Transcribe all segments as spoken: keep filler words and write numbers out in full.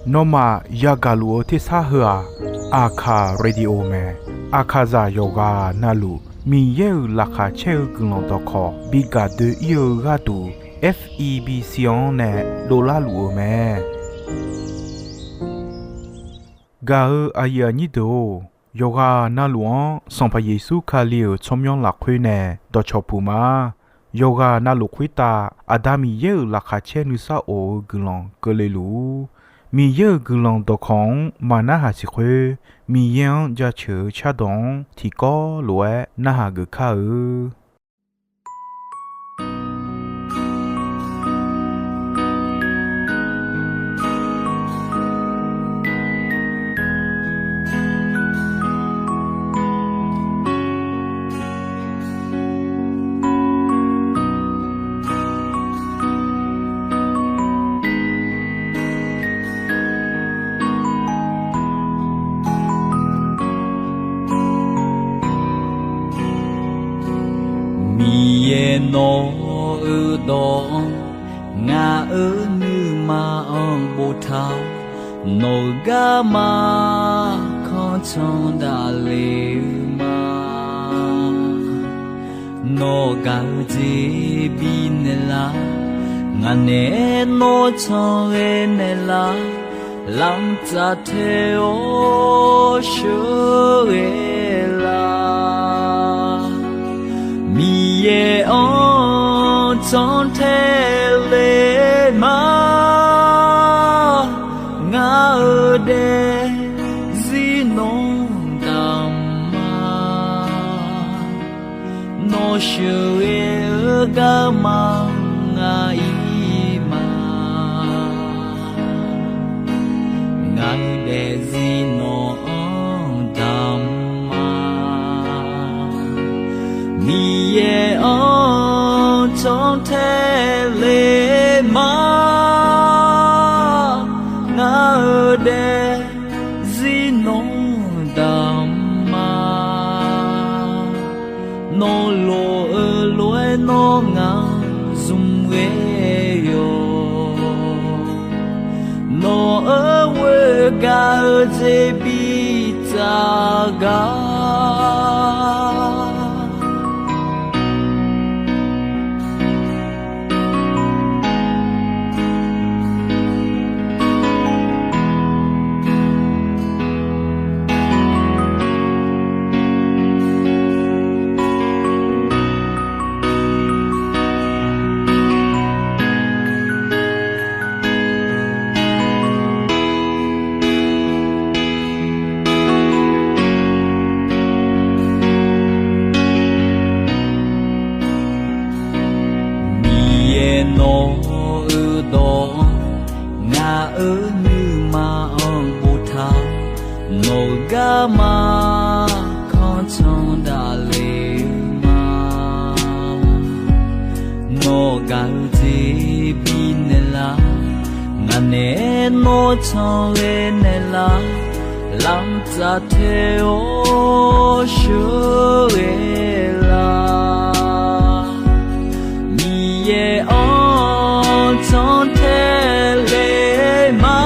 Nawmaf yagaq luf-eu tersar heu-aq, Aqkaq Radio mae. Aqkaqzaq yawqghaq navluf Miqyaer-euq laqkhaq caer-eu guiqlanq dawqkawq bi gaq doe-ir-eu gharduq, F E B C-anr nae dovlar luf-eu mae. Gaq-eu aqyuif aqnyir deuq-or, yawqghaq navluf-anr Sanqpaq Yeqsur Kali-euq tsawrmyanr lafkhoer nae dawqcawq puq ma. Yawqghaq navluf khoertav Aqda Miqyaer-euq laqkhaq caer nuisar of-eu guiqlanq keuvle luf-ur. Miqyaer-euq guiqlanq dawqkawq-anr maqnarhaq siq khoer, Miqyaer-anr jaceuq-eu cardawq-anr tiqkawv lof-aer narhaq geuf kar-eu. Miqyaer nawq-euq dawq-anr ngaq-euq nuima-anr boftaq-awr, nawq-euq garma kanr can daqle-eu ma. Nawq gaq-eu jeq bifnaeq lar, ngaq naeq-aer nawr canqghae naeqlar, lamq tsaf tae-awr sheuqghae lar. Miqyaer-anr cantae le ma, ngaq-euq daefzir nawr damq ma. Nawr sheuqghae-eu garma ngaq-ir ma. Ngaq-euq daefzir nawq-anr damq ma. Miqyaer-anr cantae le ma, ngaq-euq daefzir nawr damq ma. Nawr lof-eu lof-aer nawr ngaq zmq ghae yawq. Nawq-euq ghoer gaq-eu jeq bitsaf gar. Miqyaer nawq-euq dawq-anr ngaq-euq nuima-anr boftaq, nawq-euq garma kanr can daqle-eu ma. Nawq gaq-eu jeq bifnaeq lar, ngaq naeq-aer nawr canqghae naeqlar, lamq tsaf tae-awr sheuqghae lar. Miqyaer-anr cantae le ma,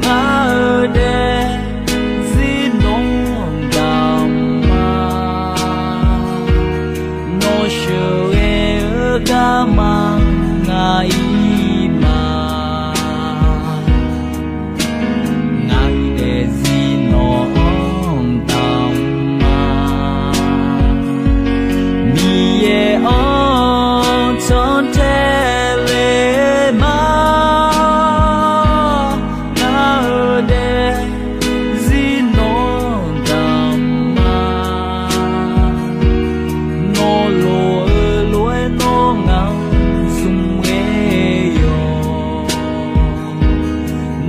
ngaq-euq daefzir nawr damq ma. Nawr sheuqghae-eu garma ngaq-ir ma. Ngaq-euq daefzir nawq-anr damq ma. Miqyaer-anr cantae le ma, ngaq-euq daefzir nawr damq ma. Nawr lof-eu lof-aer nawr ngaq zmq ghae yawq.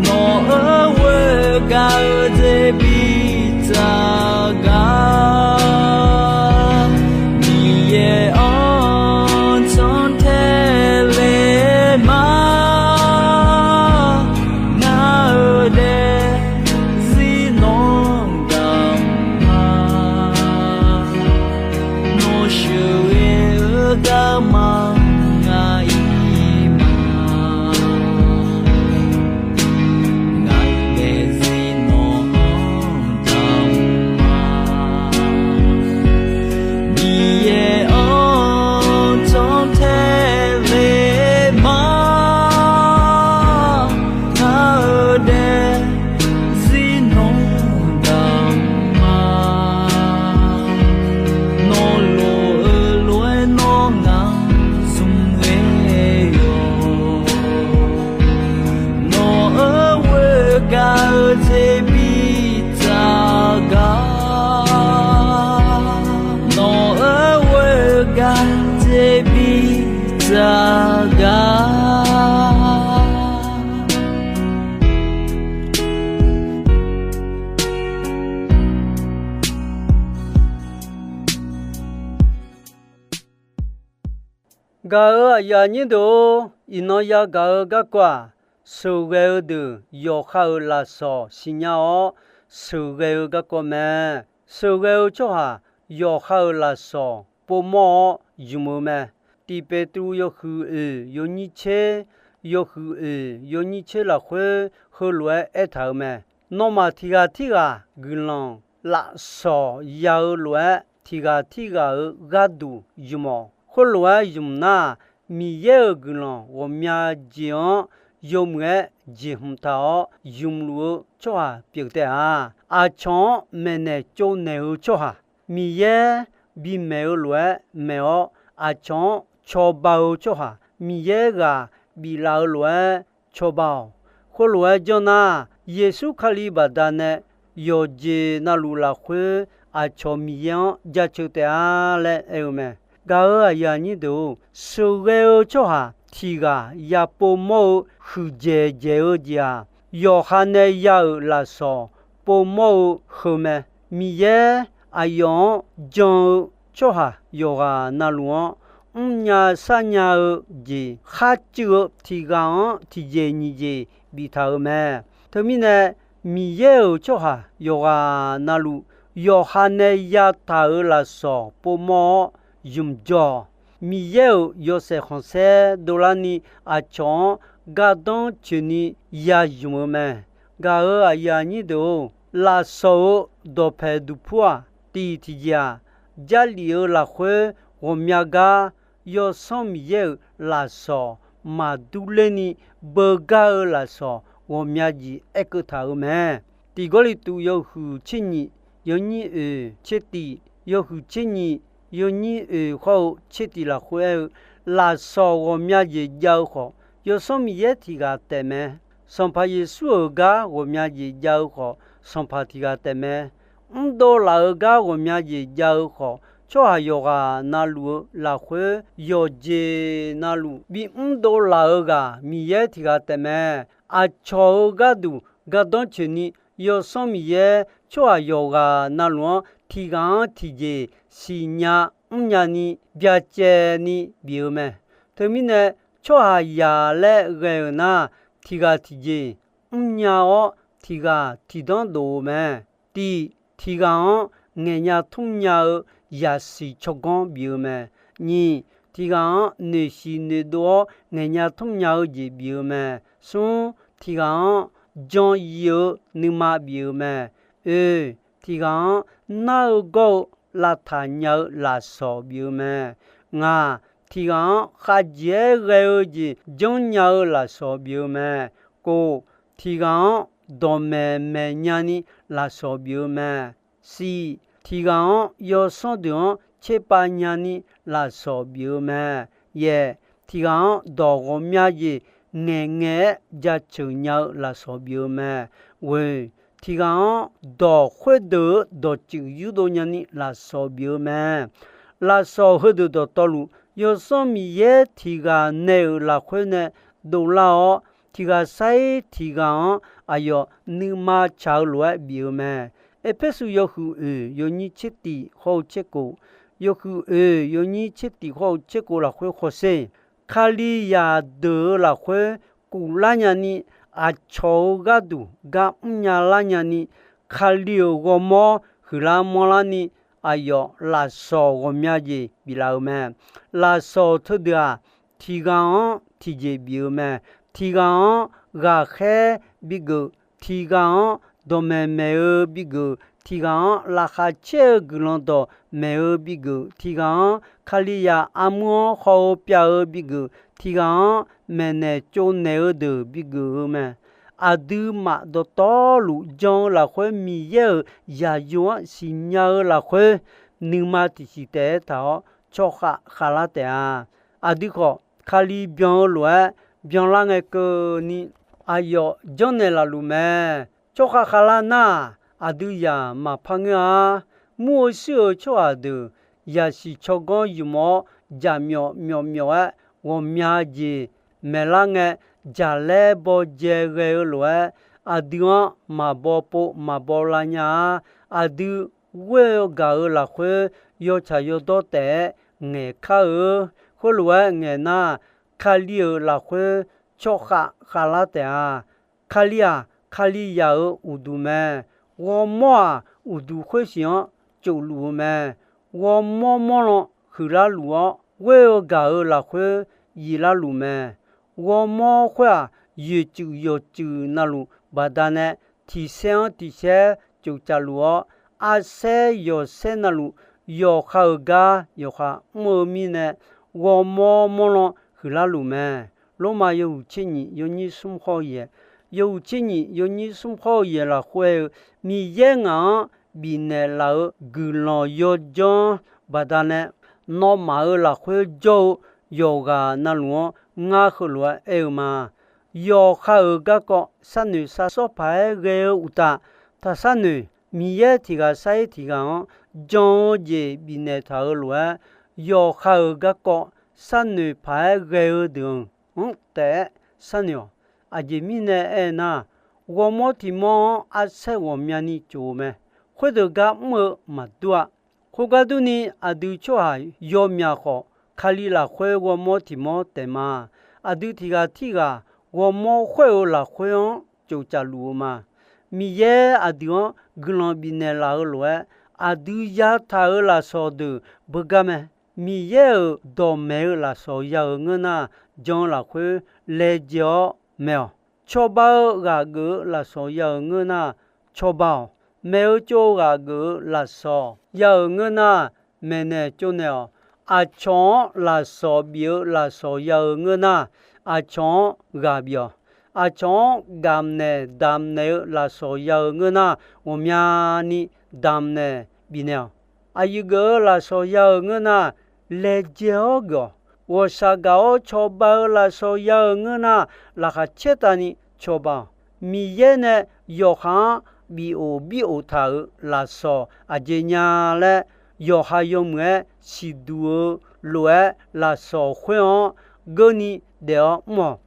Nawq-euq ghoer gaq-eu jeq bitsaf gar. Miqyaer-anr cantae Gaq-euq aqyuif aqnyir deuq-or, iqnan yagaq-eu garkawv-aq, sheuqghae-eu deuq yawqha-euq lafsawq siqnya-awr sheuqghae-eu garkawv mae. Sheuqghae-eu tsawrhaq yawqha-euq lafsawq povmawr-awr ymq-eu mae. Tiq Peqtruv yawhuiq oeq yawnyir tser, yawhuiq oeq yawnyir tser lafkhoer heulof-aer aertaq-euq mae. Nawmaf tiq ghaq tirghaq guiqlanq lafsawq ya-eu lof-aer, tiq ghaq tirghaq-euq gharduq ymq-awq. Khoerlof-aer ymq nar, Miqyaer-euq guiqlanq ghawqmya jeq-anr yawmuiq-aer jeqhmq taq-awr ymq luf-eu tsawrhaq pyeuf taef-a. Aqcawq-anr maeqnaeq tsovnaeq-eu tsawrhaq, Miqyaer bimaeq-eu lof-aer maeq-awr, aqcawq-anr cawba-eu tsawrhaq, Miqyaer ghaq biflaf-eu lof-aer cawba-awq. Khoerlof-aer janr nar, Yeqsur Kali baqdanae yawqjeq navluf lafkhoer aqcawq Miqyaer-anr jaceuq taef-a laer aer-eu mae. Gaq-euq aqyuif aqnyir deuq-or, sheuqghae-eu tsawrhaq tiq ghaq ya povmawr-eu huiqdzaeq dzaeq-eu jeq-aq, yawqha nae ya-euq lafsawq povmawr-eu heu mae. Miqyaer aqyawf-anr jan-eu tsawrhaq yawqghaq navluf-anr mrnya sharnya-eu jeq kharcuiv-eu tiq ghaq-anr tiqjeq nyiq jeq biftaq-euq mae. Teumirnae, Miqyaer-euq tsawrhaq yawqghaq navluf yawqha nae yataq-euq lafsawq povmawr-awr ymq jawr-awq. Miqyaer-euq yawshaef khanqsaer dovlarni aqcawq-anr gardanr coeqni ya ymq-eu mae. Gaq-euq aqyuif aqnyir deuq-or, lafsawq-euq dawqpaeq duqpur-aq, tiq tiqjeq-aq, Jarlif-eu lafkhoer ghawqmya gar Yawsanr Miqyaer-euq lafsawq maqdur lerni beugar-eu lafsawq ghawqmya jeq aerkeuv taq-euq mae. Tiq Gawrliqtu yawhuiq tser nyiq yawnyir oeq tser tiq, yawhuiq tser nyiq yawnyir oeq khawr-eu tser tiq lafkhoer aer-eu, lafsawq ghawqmya jeq jav-eu khawf, Yawsanr Miqyaer tiq ghaq taef mae. Sanqpaq Yeqsur-euq gar ghawqmya jeq jav-eu khawf, Sanqpaq tiq ghaq taef mae. Mrdov laf-euq gar ghawqmya jeq jav-eu khawf, tsawrhaq yawqghaq navluf-eu lafkhoer yawqjeq navluf bimrdov laf-eu ghaq Miqyaer tiq ghaq taef mae. Aqcawq-euq gharduq gardanr coeqni, Yawsanr Miqyaer tsawrhaq yawqghaq navluf-anr tiq ghaq-anr tiqjeq siqnya mrnya ni byacaevni bif-eu mae. Teumirnae, tsawrhaqzaq laer ghae-euq nar, tiq ghaq tiqjeq mrnya-awr, tiq ghaq tiqdanr dof-eu mae. Tiq, tiq ghaq-anr ngaeqnya tmrnya-eu yasiq tsawrganr bif-eu mae. Nyiq, tiq ghaq-anr noeqsiq noeqdov-awr ngaeqnya tmrnya-eu jeq bif-eu mae. Smr, tiq ghaq-anr jan yif-eu nuima bif-eu mae. Oe, tiq ghaq-anr nar-eu gawr-eu lavtaq nya-eu lafsawq bif-eu mae. Ngaq, tiq ghaq-anr khavjeq-aer ghae-eu jeq janrnya-eu lafsawq bif-eu mae. Kov, tiq ghaq-anr dawqmaeq maeq nyani lafsawq bif-eu mae. Siq, tiq ghaq-anr yawsanr deuq-anr tserpav nyani lafsawq bif-eu mae. Yaeq, tiq ghaq-anr dawq ghawqmya jeq ngaeqngaeq-aer jaceuq nya-eu lafsawq bif-eu mae. Ghoeq, tiq ghaq-anr dawq khoerdeuq-eu dawqtsuif yurdov nyani lafsawq bif-eu mae. Lafsawq heudeuq dawqtawvluf, Yawsanr Miqyaer tiq ghaq nae-euq lafkhoer nae dovlar-awr, tiq ghaq sair tiq ghaq-anr aqyawf nuima tsaq-eu lof-aer bif-eu mae. Erpersu yawhuiq oeq yawnyir tser tiq hawr-eu tser kov, yawhuiq oeq yawnyir tser tiq hawr-eu tser kov lafkhoer hawsher. Kalizaq deuq-eu lafkhoer kuflar nyani, aqcawq-eu gharduq gar mrnya lar nyani, Kali-euq ghawrmawr huiqlar manrlarni, aqyawf lafsawq ghawqmya jeq biflaf-eu mae. Lafsawq teudeuq-aq, tiq ghaq-anr tiqjeq bif-eu mae. Tiq ghaq-anr ghaqkhaer bigeuf, tiq ghaq-anr dawqmaeq maeq-eu bigeuf, tiq ghaq-anr laqkhaq caer-eu guiqlanq dawqmaeq-eu bigeuf, tiq ghaq-anr Kalizaq armur-anr haw-eu pyav-eu bigeuf, tiq ghaq-anr maeqnaeq tsovnaeq-eu deuq bigeuf-eu mae. Aqduimaf dawqtawvluf jan-eu lafkhoer Miqyaer-euq zaqyo-anr siqnya-eu lafkhoer nuima tiqsiq taef-aer taq-awr tsawrkhav khavlar taef-a. Aqdui khawf, Kali byan-eu lof-aer byanlar ngae keuvni aqyawf janrnaeq laf luf mae. Tsawrkhav khavlar nar-aq, aqdui zaq maqpar ngeur-a. Mur-eu shir-euq tsawrhaq deuq yasiq tsawrganr ymq-awr, jaqmyawf myawf myawf-aer ghawqmya jeq maeqlar ngae, jaqlaer bawjae ghae-eu lof-aer, aqdui-anr maqbaw pov maqbaw lav nya-a. Aqdui ghoer-eu gaq-euq lafkhoer yawtsaq yawdawr taef-aer ngaeq kar-eu. Khoerlof-aer ngaeq nar, Kali-euq lafkhoer tsawrkhav khavlar taef-a. Kali-aq, Kalizaq-euq uqduq mae. Ghawrmawr-aq, uqduq khoersiq-anr tsofluf-eu mae. Ghawrmawr mawrlan huiqlar luf-awr, ghoer-eu gaq-euq lafkhoer yiflar luf mae. Ghawrmawr khoer-aq, yoeqcuif yawqcuif navluf baqdanae tiqsaer-anr tiqsaer tsoftsaf luf-awr, arsaer yawqsaer navluf yawqha-euq gar yawqha mr-eu mirnae, ghawrmawr mawrlan huiqlar luf mae. Lormav yawhuiq tser nyif yawnyir smr khawr yaeq, yawhuiq tser nyif yawnyir smr khawr yaeq lafkhoer-eu, Miqyaer ngaq-anr bifnaeq laf-eu guiqlanq yawjanr baqdanae, nawmaf-euq lafkhoer jawr-eu yawqghaq navluf-anr ngar heulof-aer aer-eu ma. Yawqha-euq garkawv sharnoeq sharsawr paq-aer ghae-eu uqtaf, taqsharnoeq Miqyaer tiq ghaq sar-ir tiq ghaq-anr jan-eu jeq bifnaeq taq-euq lof-aer, yawqha-euq garkawv sharnoeq paq-aer ghae-eu deuq-anr taef-aer sharnoeq-awq. Aqjeq mirnae aernar, ghawrmawr tiq mawr-anr arsaer ghawqmyani tsof-eu mae. Khoerdeuq gar mr-eu maqdur-a. Khoergar durni, aqdui tsawrhaq yawmyaq khawf, Kali lafkhoer ghawrmawr tiq mawr taef ma. Aqdui tiq ghaq tirghaq ghawrmawr khoer-euq lafkhoer-anr tsoftsaf luf-eu ma. Miqyaer aqdui-anr guiqlanq bifnaeq laf-eu lof-aer, aqdui yataq-euq lafsawq deuq beugar mae. Miqyaer-euq dawqmaeq-eu lafsawq ya-euq ngeur nar, jan-eu lafkhoer laejae-awr maeq-awq. Cawba-eu ghaq geuf-eu lafsawq ya-euq ngeur nar, cawba-awq. Maeq-eu tsov-eu ghaq geuf-eu lafsawq ya-euq ngeur nar, maeqnaeq tsovnaeq-awq. Aqcawq-anr lafsawq bif-eu lafsawq ya-euq ngeur nar, aqcawq-anr ghaq bif-awq. Aqcawq-anr gamqnaeq damqnaeq-eu lafsawq ya-euq ngeur nar, ghawqmyani damqnaeq bifnaeq-awq. Aqyuif geuf-eu lafsawq ya-euq ngeur nar, laejae-awr geuf-awq. Ghawqshaq gaq-awr cawba-eu lafsawq ya-euq ngeur nar, laqkhaq caertavni cawba-awq. Miqyaer nae yawqha-anr bif of bir of taq-euq lafsawq aqjeq nya laer, yawqha yawmuiq-aer siqduq-eu lof-aer lafsawq khoer-anr geurni daef-awr mr-awq.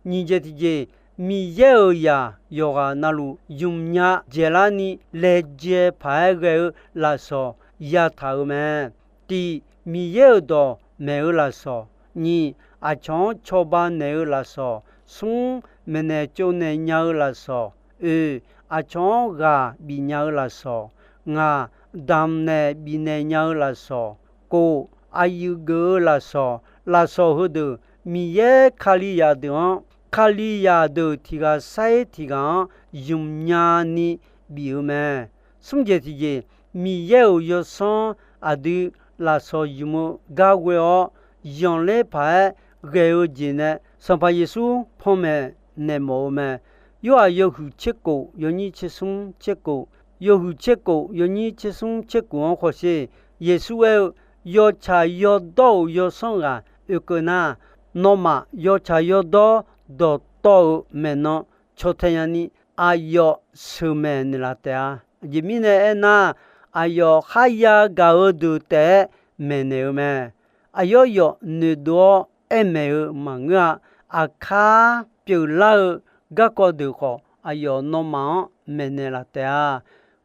Nyiq jeq tiqjeq, Miqyaer-euq zaq yawqghaq navluf ymq nya dzaeqlarni laejae paq-aer ghae-eu lafsawq yataq-euq mae. Tiq, Miqyaer-euq dawq maeq-eu lafsawq. Nyiq, aqcawq-anr cawba naeq-eu lafsawq. Smr, maeqnaeq tsovnaeq nya-eu lafsawq. Oeq, aqcawq-anr ghaq bif nya-eu lafsawq. Ngaq, damqnaeq bifnaeq nya-eu lafsawq. Kof, aqyuif geuf-eu lafsawq. Lafsawq heudeuq Miqyaer Kalizaq deuq-anr, Kalizaq deuq tiq ghaq sar-ir tiq ghaq-anr ymq nya ni bif-eu mae. Smr jeq tiqjeq, Miqyaer-euq yawsanr aqdui lafsawq ymq-eu gar ghoe-awr, zanqler paq-aer ghae-eu jeq nae Sanqpaq Yeqsur panmaeq naeq mawf-eu mae. Yorhaq yawhuiq tser kof yawnyir tser smr tser kof, yawhuiq tser kof yawnyir tser smr tser kof-anr hawsher. Yeqsur aer-eu, yawtsaq yawdawr-euq yawsanr ghaq oekeuv nar, nawmaf yawtsaq yawdawr dawqtawv-euq maeqnan caw tae nyani, aqyawf sheuqmaeq naeqlaf taef-a. Aqjeq mirnae aernar, aqyawf kharya gaq-eu deuq taef-aer maeqnaeq-eu mae. Aqyawf yawf noeqdov-awr aermaeq-eu maqngeur-a. Aqkar pyeuflar-eu garkawv deuq khawf, aqyawf nawmaf-anr maeqnaeq laf taef-a.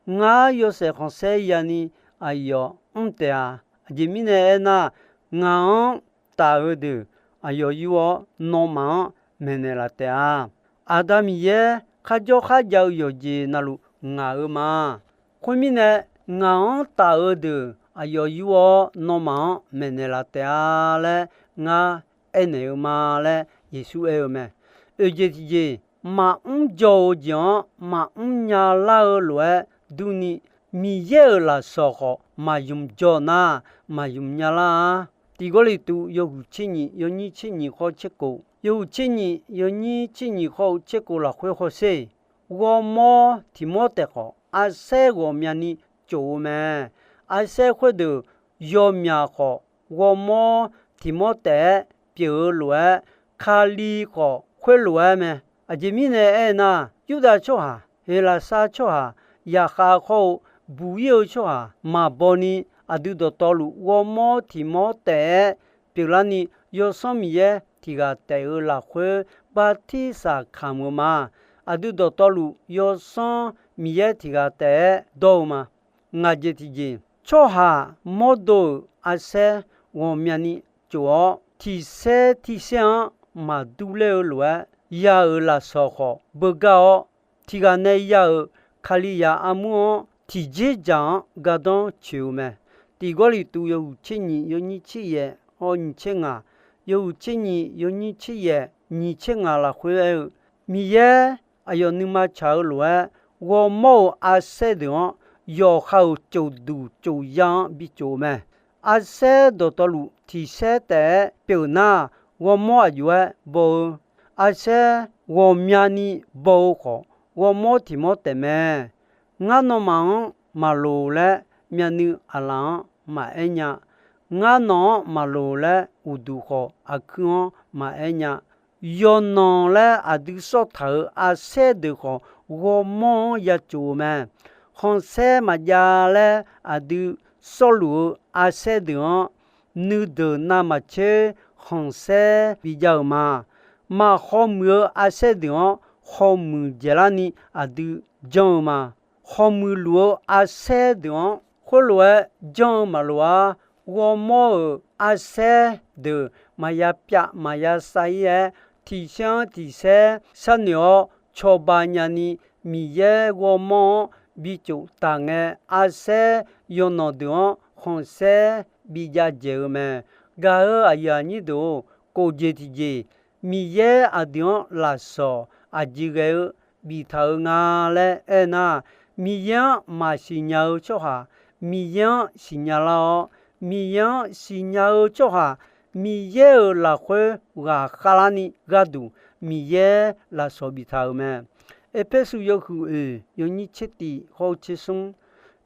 Ngar yawshaef khanqsaer yani aqyawf mr taef-a. Aqjeq mirnae aernar, ngaq-anr taf-eu deuq aqyawf yur-awr nawmaf-anr maeqnaeq laf taef-a. Aqda Miqyaer kharjawr kharjav-eu yawqjeq navluf ngaq-eu ma. Khoermirnae, ngaq-anr taf-eu deuq aqyawf yur-awr nawmaf-anr maeqnaeq laf taef-a laer ngar aernaeq-eu ma laer Yeqsur aer-eu mae. Oeq jeq tiqjeq, maqmr jaw-eu jeq-anr maqmr nyalar-eu lof-aer durni, Miqyaer-euq lafsawq khawf maqymq jaw nar, maqymq nyalar-a. Tiq Gawrliqtu yawhuiq tser nyif yawnyir tser nyif khawr tser kof, yawhuiq tser nyif yawnyir tser nyif khawr-eu tser kof lafkhoer hawsher. Ghawrmawr tiq mawr taef khawf, arsaer ghawqmyani tsof-eu mae. Arsaer khoerdeuq yawmyaq khawf, ghawrmawr tiq mawr taef-aer pyeuf-eu lof-aer, Kali khawf khoerlof-aer mae. Aqjeq mirnae aernar, Yurdav tsawrhaq, Heqlaqsar tsawrhaq, zaqkhav khawr-eu buq-ir-eu tsawrhaq maqbaw ni, aqdui dawqtawvluf ghawrmawr tiq mawr taef-aer pyeuflarni, Yawsanr Miqyaer tiq ghaq taef-eu lafkhoer bartirsaq kamq-eu ma. Aqdui dawqtawvluf Yawsanr Miqyaer tiq ghaq taef-aer dawr-eu ma. Ngaq jeq tiqjeq, tsawrhaq mawrdo-euq arsaer ghawqmyani tsof-awr, tiqsaer tiqsaer-anr maqdur ler-eu lof-aer, ya-euq lafsawq khawf beugar-awr, tiqghaq nae ya-euq Kalizaq armur-anr tiqjeq dzaq-anr gardanr coeq-eu mae. Tiq Gawrliqtu yawhuiq tser nyiq yawnyir tser yaeq hawr nyiq tser ngaq, yawhuiq tser nyiq yawnyir tser yaeq nyiq tser ngaq lafkhoer aer-eu, Miqyaer aqyawf nuima tsaq-eu lof-aer, ghawrmawr-euq arsaer deuq-anr yawqha-euq tsofduq tsofya-anr bitsof-eu mae. Arsaer dawqtawvluf tiqsaer taef-aer pyeuf nar, ghawrmawr aqjox-aer baw-eu, arsaer ghawqmyani baw-eu khawf, ghawrmawr tiq mawr taef mae. Ngar nawmaf-anr maqloq laer myavnuiv aqlaf-anr maqaer nya. Ngar nawq-anr maqloq laer uqduq khawf aqkuir-anr maqaer nya. Yawqnan laer aqdui sawrtaq-euq arsaer deuq khawf, ghawrmawr-anr yatsof-eu mae. Khanqsaer maqjav laer aqdui sawrluf-eu arsaer deuq-anr, nuideuq navmaqtser khanqsaer bijav-euq ma. Maq khawmuiq-eu arsaer deuq-anr, khawmuiq dzaeqlarni aqdui janr-eu ma. Khawmuiq luf-eu arsaer deuq-anr khoerlof-aer janr-eu maqloq-ar. Ghawrmawr-euq arsaer deuq maqya pyav maqya sav-ir-aer, tiqsaer-anr tiqsaer sharnoeq-awr cawba nyani, Miqyaer ghawrmawr-anr bitsof taq ngae, arsaer yawqnan deuq-anr khanqsaer bijav dzaeq-eu mae. Gaq-euq aqyuif aqnyir deuq-or, kof jeq tiqjeq, Miqyaer aqdui-anr lafsawq aqjeq ghae-eu biftaq-eu nga laer aernar, Miqyaer-anr maqsiq nya-eu tsawrhaq Miqyaer-anr siqnya lar-awr, Miqyaer-anr siqnya-eu tsawrhaq Miqyaer-euq lafkhoer ghaqkhav larni gharduq Miqyaer lafsawq biftaq-euq mae. Erpersu yawhuiq oeq yawnyir tser tif khawr-eu tser smr,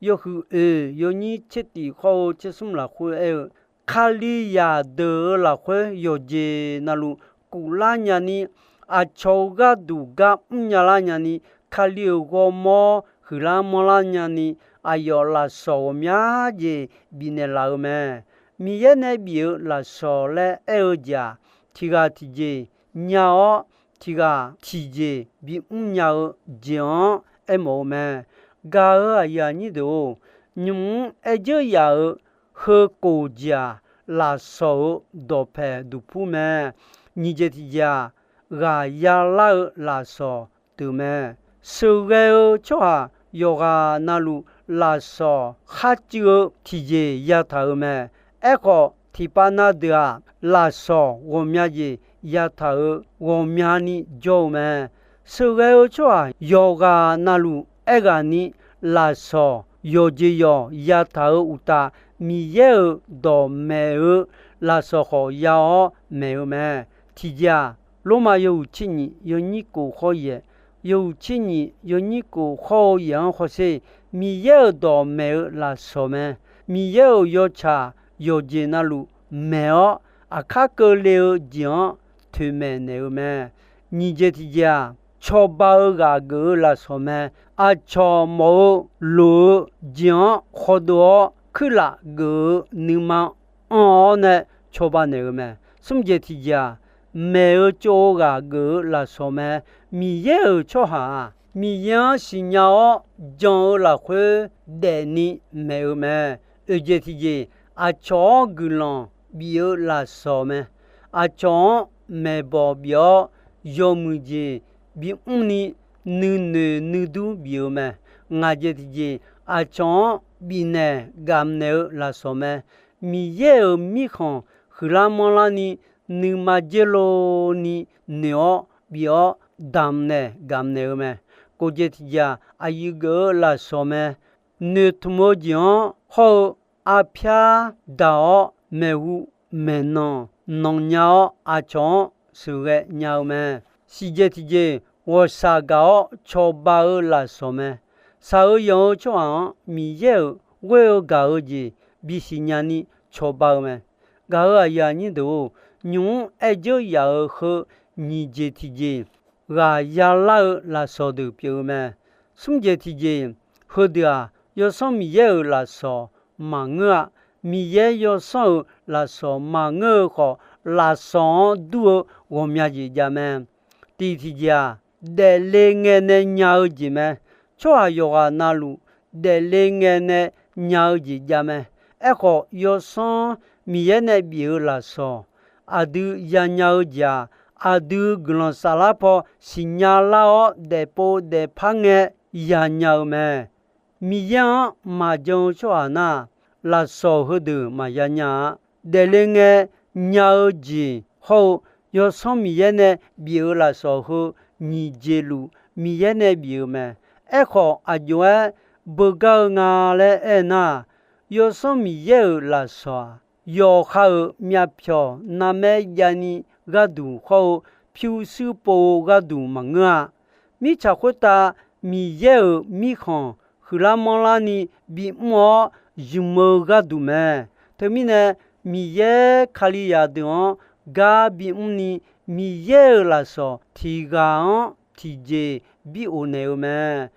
yawhuiq oeq yawnyir tser tif khawr-eu tser smr lafkhoer aer-eu, Kalizaq deuq-euq lafkhoer yawqjeq navluf kuflar nyani, aqcawq-euq gharduq gar mrnya lar nyani, Kali-euq ghawrmawr huiqlar manrlar nyani, aqyawf lafsawq ghawqmya jeq bifnaeq laf-eu mae. Miqyaer nae bif-eu lafsawq laer aer-eu jeq-aq, tiqghaq tiqjeq nya-awr, tiqghaq tiqjeq bimr nya-eu jeq-anr aermawf-eu mae. Gaq-euq aqyuif aqnyir deuq-or, nymq-mr aer dzeur yaf-euq heu kof jeq-aq, lafsawq-euq dawqpaeq duqpur mae. Nyiq jeq tiqjeq-aq, ghaq yalar-eu lafsawq deuq mae. Sheuqghae-eu tsawrhaq yawqghaq navluf lafsawq kharcuiv-eu tiqjeq yataq-euq mae. Aerkhawf, tiqpav na deuq-aq, lafsawq ghawqmya jeq yataq-euq ghawqmyani jawr-eu mae. Sheuqghae-eu tsawrhaq yawqghaq navluf aerghaqni lafsawq yawqjeq yawq yataq-euq uqtaf, Miqyaer-euq dawqmaeq-eu lafsawq khawf ya-awr maeq-eu mae. Tiqjeq-aq, Lormav yawhuiq tser nyiq yawnyir kof khawr yaeq, yawhuiq tser nyiq yawnyir kof khawr-eu yaeq-anr hawsher, Miqyaer-euq dawqmaeq-eu lafsawq mae. Miqyaer-euq yawtsaq yawqjeq navluf maeq-awr, aqkar keuvle-eu jeq-anr toeqmaeq naeq-eu mae. Nyiq jeq tiqjeq-aq, cawba-eu ghaq geuf-eu lafsawq mae. Aqcawq mawf-eu loq-eu jeq-anr khawdov-awr, kuirlaf geuf-eu nuima anr-awr nae cawba naeq-eu mae. Smr jeq tiqjeq-aq, maeq-eu tsov-eu ghaq geuf-eu lafsawq mae. Miqyaer-euq tsawrhaq-aq, Miqyaer-anr siqnya-awr jan-eu lafkhoer daefni maeq-eu mae. Oeq jeq tiqjeq, aqcawq-anr guiqlanq bif-eu lafsawq mae. Aqcawq-anr maeqbawq bif-awr, yawmuiq jeq bimr ni, nuinoeq nuidur bif-eu mae. Ngaq jeq tiqjeq, aqcawq-anr bifnaeq gamq naeq-eu lafsawq mae. Miqyaer-euq mirkhanq huiqlar manrlar ni, nuima dzer lov ni noeq-awr bif-awr damq naeq gamq naeq-eu mae. Kof jeq tiqjeq-aq, aqyuif geuf-eu lafsawq mae. Noeqtmq-eu jeq-anr hawr-eu arpyar daq-awr maeqhu maeqnan nanqnya-awr aqcawq-anr sheuqghae nya-eu mae. Siqjeq tiqjeq, ghawqshaq gaq-awr cawba-eu lafsawq mae. Shaq-eu yanq-eu tsawrhaq-anr Miqyaer-euq ghoer-eu gaq-eu jeq bisiq nyani cawba-eu mae. Gaq-euq aqyuif aqnyir deuq-or, nymq-mr aer dzeur yaf-euq heu nyiq jeq tiqjeq, ghaq yalar-eu lafsawq deuq pyeuf-eu mae. Smr jeq tiqjeq, heudeuq-aq, Yawsanr Miqyaer-euq lafsawq maqngeur-a. Miqyaer Yawsanr-euq lafsawq maqngeur-eu khawf, lafsawq-anr dur-eu ghawqmya jeq jav mae. Tiq tiqjeq-aq, daefle ngae nae nya-eu jeq mae. Tsawrhaq yawqghaq navluf daefle ngae nae nya-eu jeq jav mae. Aerkhawf, Yawsanr Miqyaer nae bif-eu lafsawq, aqdui yanya-eu jeq-aq, aqdui guiqlanq saflar paw siqnya lar-awr daefpov daefpar ngae yanya-eu mae. Miqyaer-anr maqjan-eu tsawrhaq nar, lafsawq heudeuq maqya nya-a. Daefle ngae nya-eu jeq hawr-eu Yawsanr Miqyaer nae bif-euq lafsawq heu nyiq jeq luf Miqyaer nae bif-eu mae. Aerkhawf, aqjox-aer beugar-eu nga laer aernar, Yawsanr Miqyaer-euq lafsawq-aq, yawqha-euq myavpyawq narmaer javni gharduq hawr-eu pyurshuir pov-eu gharduq maqngeur-a. Mirtsaq khoertav Miqyaer-euq mirkhanq huiqlar manrlarni bimr-awr zmq-eu gharduq mae. Teumirnae, Miqyaer Kalizaq deuq-anr gar bimrni, Miqyaer-euq lafsawq tiq ghaq-anr tiqjeq bi of naeq-eu mae.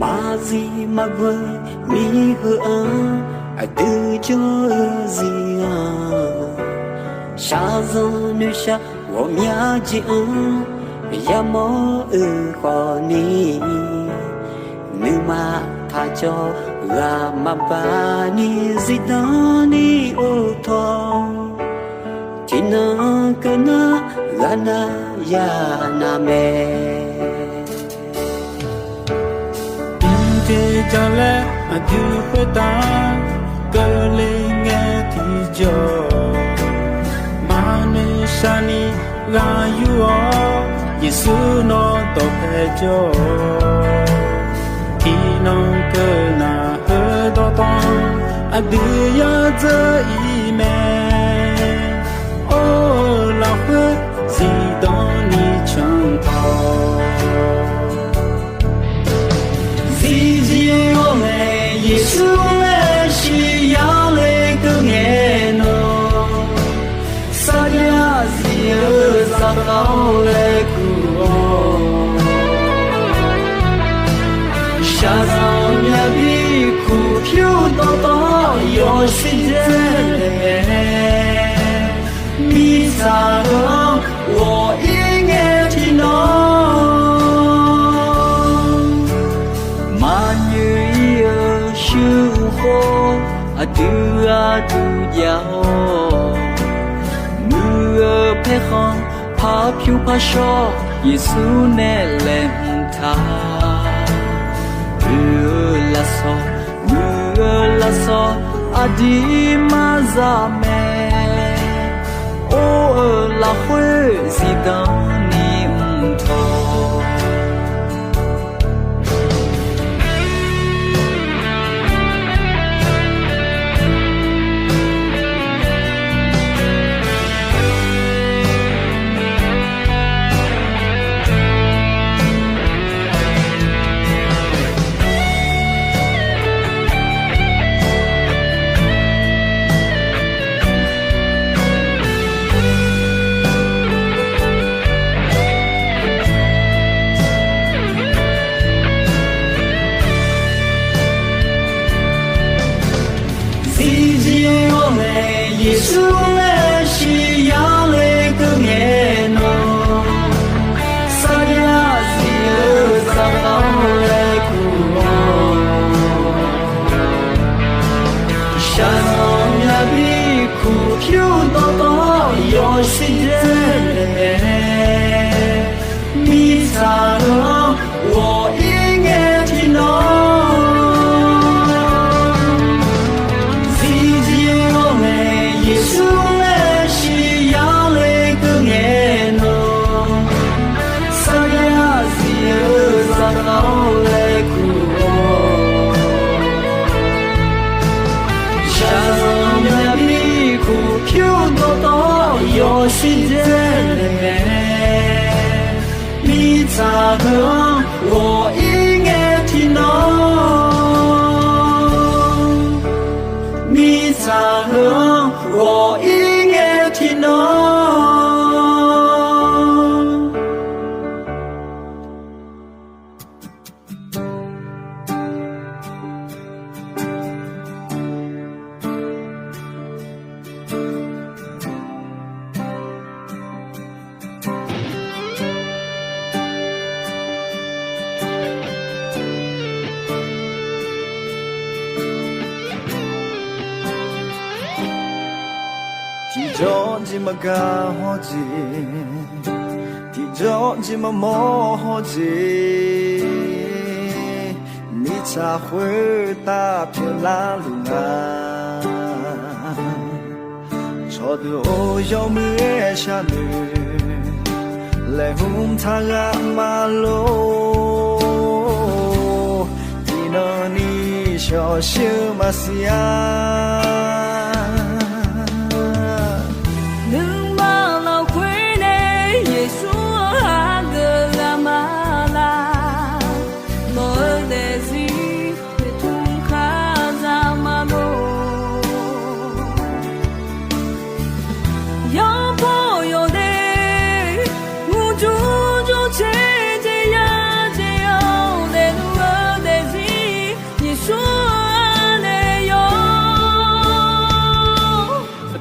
Maqzif maqghoe mir heu-anr aqdui jawr-eu zir-anr, shaqzanq noeqshaq ghawqmya jeq-anr yamawr-euq khawfni, nuima taqjawr ghaq maqbaq ni zifdan ni uvtawq, tiqnan keunar ghaqnav yanav mae. Mqteq jalaer aqdui khoertav keuvle ngae tiqjawr, maqnoeq shaqni ghaq yur-awr, Yeqsur nawr dawqpae jawr-awq. Tiqnan keunar heudawq tawv aqdui yadzeur-ir mae. Or-eu lafkhoer zifdan ni canq tawq, zifjir-awr nae Yeqsur laer shir yale keuv ngae nawr, sarjax zif-eu zaqkhav-awr laer kur-awr, shaqzanq myavbi kuq pyur dawqtawv yawshuif dzae naeq mae. Mirtsaq heu-anr ghawq-ir ngae tiqnan, maqnyoeq-ir-eu shuir-eu khoer aqdui gharduq jav-awr, muiq-eu paerkhanq par pyur par shawr Yeqsur nae laeqhmq taq, oe-eu lafsawq, muiq-eu lafsawq aqdui maqzaq mae. Or-eu lafkhoer zifdan ni mq tawq, zifjir-awr nae Yeqsur laer shir yale keuv ngae nawr, sarjax zif-eu zaqkhav-awr laer kur-awr, shaqzanq myavbi kuq pyur dawqtawv yawshuif dzae naeq mae. Mirtsaq heu-anr ghawq-ir ngae tiqnan, zifjir-awr nae Yeqsur laer shir yale keuv ngae nawr, sarjax zif-eu zaqkhav-awr laer kur-awr, shaqzanq myavbi kuq pyur dawqtawv yawshuif dzae naeq mae. Mirtsaq heu-anr ghawq-ir ngae tiqnan, mirtsaq heu-anr ghawq-ir ngae tiqnan. Tiqjawr jeq maqgaq hawr jeq, tiqjawr jeq maqmawr hawr jeq, mirtsaq khoertav pyeuflar luf nga. Tsawqdeuq-or, yawmuiq-aer sharnoeq laeqhmq taq ghaq maqlor, tiqnan ni shawqshir-eu maqsiq-a. Nuima lafkhoer nae Yeqsur-anr hageuf ghaq ma laq. Nawq-eu daefzir noeqtmq kazaq ma lor. Yawbaw yawdaef murjur jurcaer jeq ya jeq-awr daefluf-eu daefzir Yeqsur-anr nae yawr.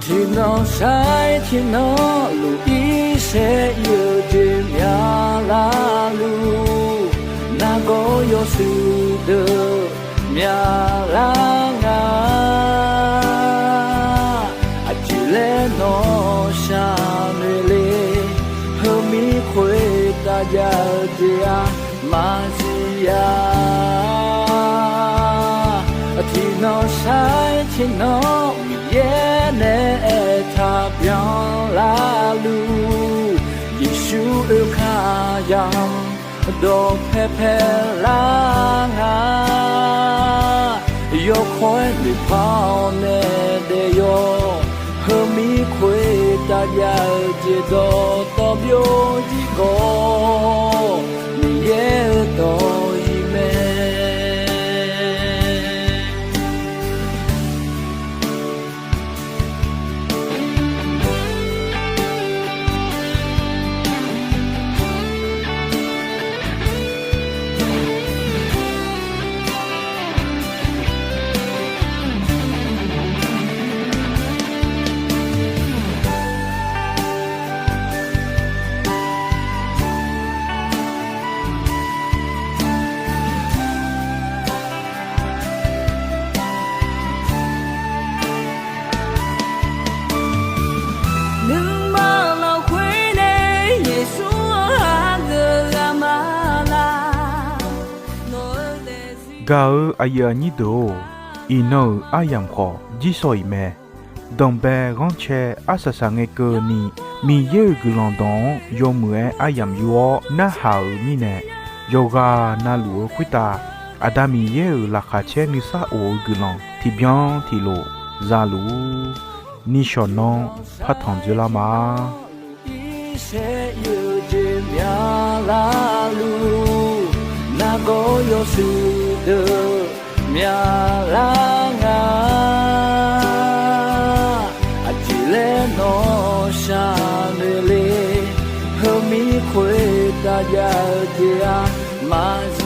Tiqnan sar-aer tiqnan luf irsaer ir-eu jeq myaqlar luf, nargawr yawshuif deuq myaqlar nga. Aqjeq laer nawr sharnoeq le, heumir khoertav jav-eu jeq-aq maqsiq-a. Tiqnan sar-aer tiqnan Miqyaer nae aertaq byanlar luf, Yeqsur oekar yamq dawqpae paelar nga. Yawkawr-aer noeqpar-awr nae daef yawr, heumir khoertav jav-eu jeq dawqtawv byov-ir khawf, Miqyaer-euq dawq-ir mae. Nuima lafkhoer nae Yeqsur-anr hageuf ghaq ma laq. Gaq-eu aqyuif aqnyir deuq-or, iqnan-euq aryamq khawf jirsawq iq mae. Danqbae ghanrcae arsaq saqngae keuvni, Miqyaer-euq guiqlanq dawq-anr yawmuiq-aer aryamq yur-awr narhaq-euq mirnae, yawqghaq navluf-eu khoertav Aqda Miqyaer-euq laqkhaq caer nuisar of-eu guiqlanq tiqbyan tiqlof za luf-ur. Nishawq nanr partanq dzoerlar ma. Irsaer ir-eu jeq myaqlar luf, nargawr yawshuif deuq myaqlar nga. Aqjeq laer nawr sharnoeq le, heumir khoertav jav-eu jeq-aq maqsiq